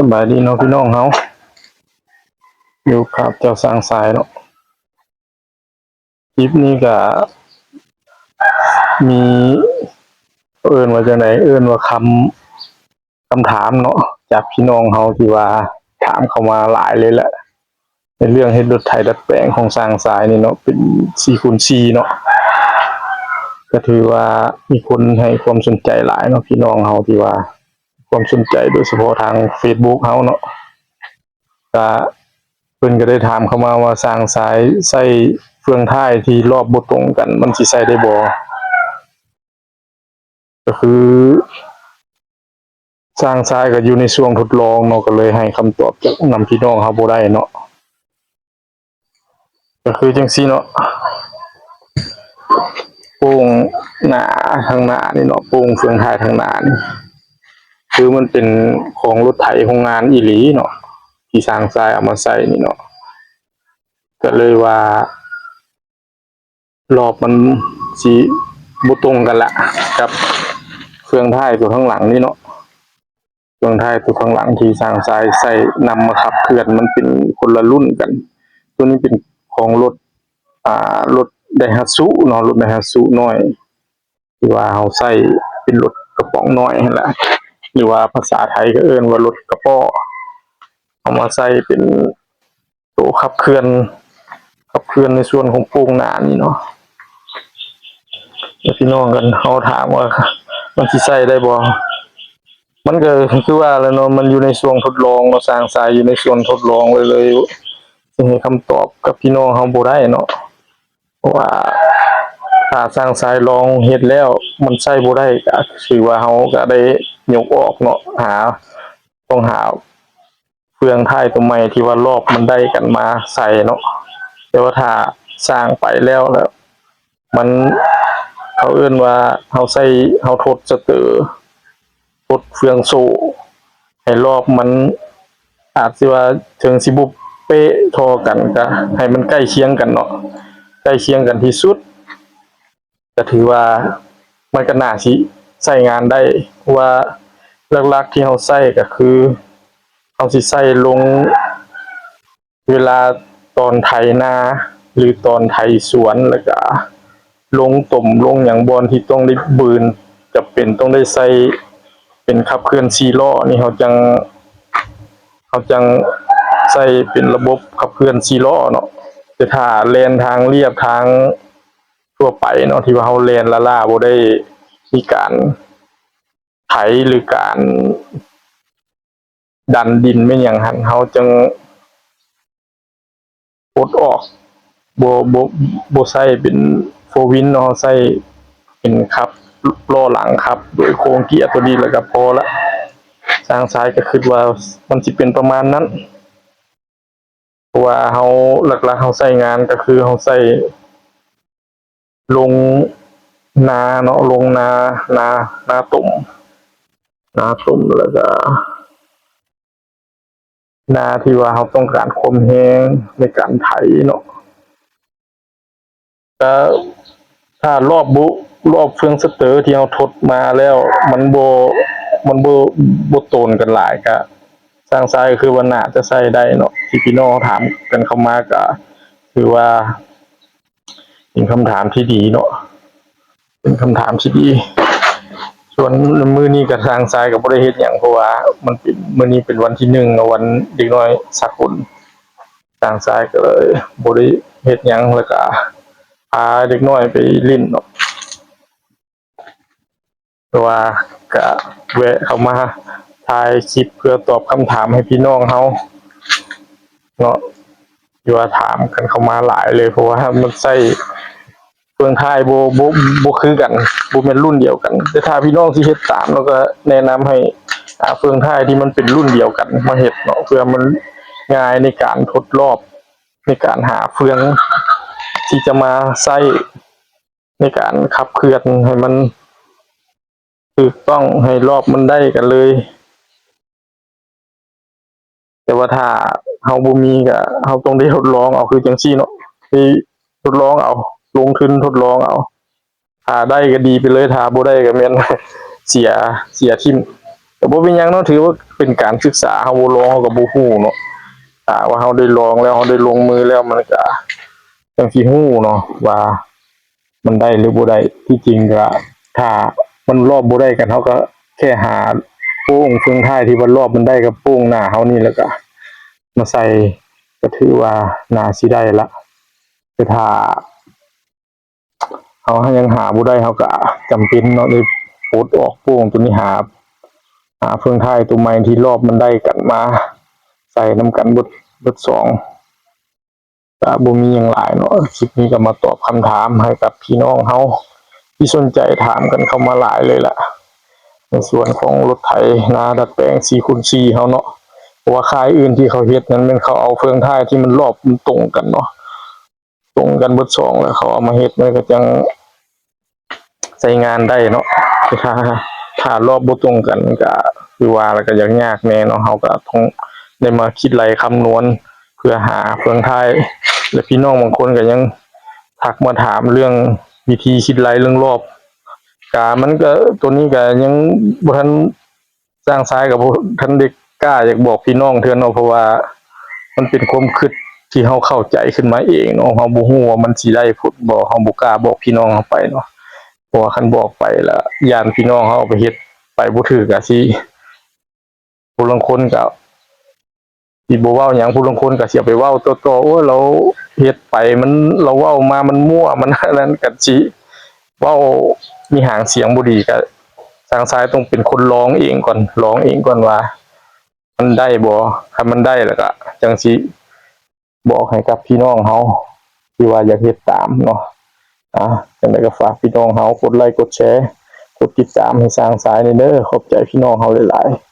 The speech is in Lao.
ສະບາຍດີເນາະພີ່ນ້ອງເຮົາ ຢູ່ກັບເຈົ້າຊ້າງຊາຍເນາະ. ຄລິບນີ້ກະມີ ເອີ້ນວ່າຈັ່ງໃດ ເອີ້ນວ່າຄຳ ຄຳຖາມເນາະ ຈາກພີ່ນ້ອງເຮົາທີ່ວ່າຖາມເຂົ້າມາຫຼາຍເລີຍແຫຼະ ໃນເລື່ອງເຮັດລົດໄຖດັດແປງຂອງຊ້າງຊາຍນີ້ເນາະ ເປັນສີ່ຄູນສີ່ເນາະ. ກະຖືວ່າມີຄົນໃຫ້ຄວາມສົນໃຈຫຼາຍເນາະ ພີ່ນ້ອງເຮົາທີ່ວ່າຄວາມສົນໃຈ ໂດຍສະເພາະທາງເຟສບຸກເຮົາເນາະ. ກະເພິ່ນກະໄດ້ຖາມເຂົ້າມາວ່າ ຊ້າງຊາຍໃຊ້ເຟືອງທ້າຍທີ່ລອບບໍ່ຕົງກັນ ມັນຊິໃຊ້ໄດ້ບໍ່? ກະຄືຊ້າງຊາຍກະຢູ່ໃນຊ່ວງທົດລອງເນາະ ກະເລີຍໃຫ້ຄຳຕອບຈາກນຳພີ່ນ້ອງເຮົາບໍ່ໄດ້ເນາະ. ກະຄືຈັ່ງຊີ້ເນາະ ໂປ່ງໜ້າ ທາງໜ້ານີ້ເນາະ ໂປ່ງເຟືອງທ້າຍທາງໜ້ານີ້ ຄືມັນເປັນຂອງລົດໄຖໂຮງງານອີ່ຫຼີເນາະ ທີ່ຊ້າງຊາຍເອົາມາໃສ່ນີ້ເນາະ ກະເລີຍວ່າ ລອບມັນຊິບໍ່ຕົງກັນລະ ກັບເຟືອງທ້າຍຕົວທາງຫຼັງນີ້ເນາະ. ເຟືອງທ້າຍຕົວທາງຫຼັງທີ່ຊ້າງຊາຍໃຊ້ນຳມາຂັບເຄື່ອນ ມັນເປັນຄົນລະລຸ້ນກັນ. ຕົວນີ້ເປັນຂອງລົດ ອ່າ ລົດໄດຮາຊູເນາະ ລົດໄດຮາຊູນ້ອຍ ທີ່ວ່າເຮົາໃຊ້ເປັນລົດກະປ໋ອງນ້ອຍຫັ້ນລະ ຫຼືວ່າພາສາໄທກະເອີ້ນວ່າລົດກະເປາະ ເອົາມາໃຊ້ເປັນ ໂຕຂັບເຄື່ອນ ຂັບເຄື່ອນໃນສ່ວນຂອງໂປ່ງໜ້ານີ້ເນາະ. ແລ້ວພີ່ນ້ອງກັນ ເຮົາຖາມວ່າມັນຊິໃຊ້ໄດ້ບໍ່? ມັນກະຄືວ່າແຫຼະເນາະ ມັນຢູ່ໃນຊ່ວງທົດລອງເນາະ ຊ້າງຊາຍຢູ່ໃນຊ່ວງທົດລອງເລີຍ ເລີຍຊິໃຫ້ຄຳຕອບກັບພີ່ນ້ອງເຮົາບໍ່ໄດ້ເນາະ. ເພາະວ່າຖ້າຊ້າງຊາຍລອງເຮັດແລ້ວມັນໃຊ້ບໍ່ໄດ້ ກະຖືວ່າເຮົາກະໄດ້ຍົກອອກເນາະ ຫາ ຕ້ອງຫາ ເຟືອງທ້າຍຕົວໃໝ່ທີ່ວ່າລອບມັນໄດ້ກັນມາໃສ່ເນາະ. ແຕ່ວ່າຖ້າສ້າງໄປແລ້ວ ແລ້ວມັນ ເຂົາເອີ້ນວ່າເຮົາໃຊ້ ເຮົາທົດສະເຕີ ທົດເຟືອງໂສ້ ໃຫ້ລອບມັນ ອາດຊິວ່າເຖິງຊິບໍ່ເປະທໍ່ກັນ ກະໃຫ້ມັນໃກ້ຄຽງກັນເນາະ ໃກ້ຄຽງກັນທີ່ສຸດ ກະຖືວ່າມັນກະໜ້າຊິໃຊ້ງານໄດ້. ເພາະວ່າຫຼັກໆທີ່ເຮົາໃຊ້ກະຄື ເຮົາຊິໃຊ້ລົງເວລາຕອນໄຖນາ ຫຼືຕອນໄຖສວນ ແລ້ວກະລົງຕົມລົງຫຍັງ ບ່ອນທີ່ຕ້ອງໄດ້ບືນ ຈຳເປັນຕ້ອງໄດ້ໃຊ້ເປັນຂັບເຄື່ອນສີ່ລໍ້ນີ້ ເຮົາຈັ່ງ ເຮົາຈັ່ງໃຊ້ເປັນລະບົບຂັບເຄື່ອນສີ່ລໍ້ເນາະ. ແຕ່ຖ້າແລ່ນທາງລຽບ ທາງ ທົ່ວໄປເນາະ ທີ່ວ່າເຮົາແລ່ນລ້າໆ ບໍ່ໄດ້ມີການໄຖ ຫຼືການດັນດິນແມ່ນຫຍັງຫັ້ນ ເຮົາຈຶ່ງປົດອອກ ບໍ່ ບໍ່ ບໍ່ໃຊ້ເປັນໂຟວີນເນາະ ເຮົາໃຊ້ເປັນຂັບລໍ້ຫຼັງ ຂັບໂດຍໂຄ້ງເກຍໂຕນີ້ ແລ້ວກະພໍລະ. ຊ່າງຊາຍກະຄິດວ່າມັນຊິເປັນປະມານນັ້ນ. ເພາະວ່າເຮົາ ຫຼັກໆເຮົາໃຊ້ງານກະຄືເຮົາໃຊ້ລົງນາເນາະ ລົງນາ ນາ ນາຕົມ ນາຕົມ ແລ້ວກະນາທີ່ວ່າເຮົາຕ້ອງການຄວາມແຮງໃນການໄຖເນາະ. ກະຖ້າລອບບໍ່ ລອບເຟືອງສະເຕີທີ່ເຮົາທົດມາແລ້ວ ມັນບໍ່ ມັນບໍ່ ບໍ່ໂຕນກັນຫຼາຍ ກະຊ່າງຊາຍກະຄືວ່າໜ້າຈະໃຊ້ໄດ້ເນາະ. ທີ່ພີ່ນ້ອງຖາມກັນເຂົ້າມາກະຖືວ່າເປັນຄຳຖາມທີ່ດີເນາະ ເປັນຄຳຖາມທີ່ດີ. ສ່ວນມື້ນີ້ກະຊ່າງຊາຍກະບໍ່ໄດ້ເຮັດຫຍັງ ເພາະວ່າມັນເປັນ ມື້ນີ້ເປັນວັນທີໜຶ່ງເນາະ ວັນເດັກນ້ອຍສາກົນ. ຊ່າງຊາຍກະເລີຍບໍ່ໄດ້ເຮັດຫຍັງ ແລ້ວກະພາເດັກນ້ອຍໄປຫຼິ້ນເນາະ. ແຕ່ວ່າກະແວະເຂົ້າມາຖ່າຍຄລິບເພື່ອຕອບຄຳຖາມໃຫ້ພີ່ນ້ອງເຮົາເນາະ ທີ່ວ່າຖາມກັນເຂົ້າມາຫຼາຍເລີຍ ເພາະວ່າມັນໃຊ້ ເຟືອງທ້າຍບໍ່ ບໍ່ ບໍ່ຄືກັນ ບໍ່ແມ່ນລຸ້ນດຽວກັນ. ແຕ່ຖ້າພີ່ນ້ອງຊິເຮັດຕາມ ເຮົາກະແນະນຳໃຫ້ ອາ ເຟືອງທ້າຍທີ່ມັນເປັນລຸ້ນດຽວກັນມາເຮັດເນາະ ເພື່ອມັນງ່າຍໃນການທົດລອບ ໃນການຫາເຟືອງທີ່ຈະມາໃຊ້ໃນການຂັບເຄື່ອນໃຫ້ມັນຖືກຕ້ອງ ໃຫ້ລອບມັນໄດ້ກັນເລີຍ. ແຕ່ວ່າຖ້າເຮົາບໍ່ມີກະ ເຮົາຕ້ອງໄດ້ທົດລອງເອົາ ຄືຈັ່ງຊີ້ເນາະ ໄດ້ທົດລອງເອົາ ລົງທຶນທົດລອງເອົາ. ຖ້າໄດ້ກະດີໄປເລີຍ ຖ້າບໍ່ໄດ້ກະແມ່ນເສຍ ເສຍຖິ້ມ. ກໍບໍ່ເປັນຫຍັງເນາະ ຖືວ່າເປັນການສຶກສາ ເຮົາບໍ່ລອງເຮົາກໍບໍ່ຮູ້ເນາະ. ຖ້າວ່າເຮົາໄດ້ລອງແລ້ວ ເຮົາໄດ້ລົງມືແລ້ວ ມັນກໍຈັ່ງຊິຮູ້ເນາະວ່າມັນໄດ້ຫຼືບໍ່ໄດ້. ທີ່ຈິງກໍຖ້າມັນລອບບໍ່ໄດ້ກັນ ເຮົາກໍແຄ່ຫາໂປ້ງເຟືອງທ້າຍທີ່ວ່າລອບມັນໄດ້ກັບໂປ້ງໜ້າເຮົານີ້ ແລ້ວກໍມາໃສ່ ກໍຖືວ່າໜ້າຊິໄດ້ລະ. ແຕ່ຖ້າ ເຮົາຍັງຫາບໍ່ໄດ້ ເຮົາກໍຈຳເປັນເນາະ ໄດ້ປົດອອກໂປ້ງໂຕນີ້ ຫາ ຫາເຟືອງທ້າຍໂຕໃໝ່ທີ່ລອບມັນໄດ້ກັນມາໃສ່ນຳກັນເບິດ ເບິດສອງ. ກໍບໍ່ມີຫຍັງຫຼາຍເນາະ ຄລິບນີ້ກໍມາຕອບຄຳຖາມໃຫ້ກັບພີ່ນ້ອງເຮົາທີ່ສົນໃຈ ຖາມກັນເຂົ້າມາຫຼາຍເລີຍລະ ໃນສ່ວນຂອງລົດໄຖນາດັດແປງສີ່ຄູນສີ່ເຮົາເນາະ. ເພາະວ່າຄ້າຍອື່ນທີ່ເຂົາເຮັດນັ້ນ ແມ່ນເຂົາເອົາເຟືອງທ້າຍທີ່ມັນລອບມັນຕົງກັນເນາະ ຕົງກັນເບິດສອງ ແລ້ວເຂົາເອົາມາເຮັດ ມັນກໍຈັ່ງໃຊ້ງານໄດ້ເນາະ. ແຕ່ຖ້າ ຖ້າລອບບໍ່ຕົງກັນກໍຄືວ່າລະ ກໍຢາກຍາກແດ່ເນາະ. ເຮົາກໍຕ້ອງໄດ້ມາຄິດໄລ່ຄຳນວນເພື່ອຫາເຟືອງທ້າຍ ແລະ ພີ່ນ້ອງບາງຄົນກໍຍັງທັກມາຖາມເລື່ອງວິທີຄິດໄລ່ເລື່ອງລອບ ກະມັນກໍ ໂຕນີ້ກໍຍັງບໍ່ທັນ ຊ່າງຊາຍກໍບໍ່ທັນໄດ້ກ້າຢາກບອກພີ່ນ້ອງເທື່ອເນາະ ເພາະວ່າມັນເປັນຄວາມຄິດທີ່ເຮົາເຂົ້າໃຈຂຶ້ນມາເອງເນາະ. ເຮົາບໍ່ຮູ້ວ່າມັນຊິໄດ້ຜົນບໍ່ ເຮົາບໍ່ກ້າບອກພີ່ນ້ອງເຮົາໄປເນາະ ເພາະວ່າຄັນບອກໄປລະ ຢ້ານພີ່ນ້ອງເຮົາໄປເຮັດ ໄປບໍ່ຖືກ ອາດຊິ ຜູ້ລາງຄົນກໍຊິບໍ່ເວົ້າຫຍັງ ຜູ້ລາງຄົນກໍຊິເອົາໄປເວົ້າຕໍ່ໆ ໂອ້ຍ ລາວເຮັດໄປ ມັນ ລາວເວົ້າມາມັນມົ້ວ ມັນອັນນັ້ນ ກໍຊິເວົ້າມີຫາງສຽງບໍ່ດີ. ກໍຊ່າງຊາຍຕ້ອງເປັນຄົນລອງເອງກ່ອນ ລອງເອງກ່ອນວ່າມັນໄດ້ບໍ່ ຄັນມັນໄດ້ແລ້ວກໍຈັ່ງຊິບອກໃຫ້ກັບພີ່ນ້ອງເຮົາທີ່ວ່າຢາກເຮັດຕາມເນາະ. ອ່າ ຈັ່ງໃດກໍຝາກພີ່ນ້ອງເຮົາກົດໄລ້ກົດແຊ ກົດຕິດຕາມໃຫ້ຊ່າງຊາຍແດ່ເດີ. ຂອບໃຈພີ່ນ້ອງເຮົາຫຼາຍໆ.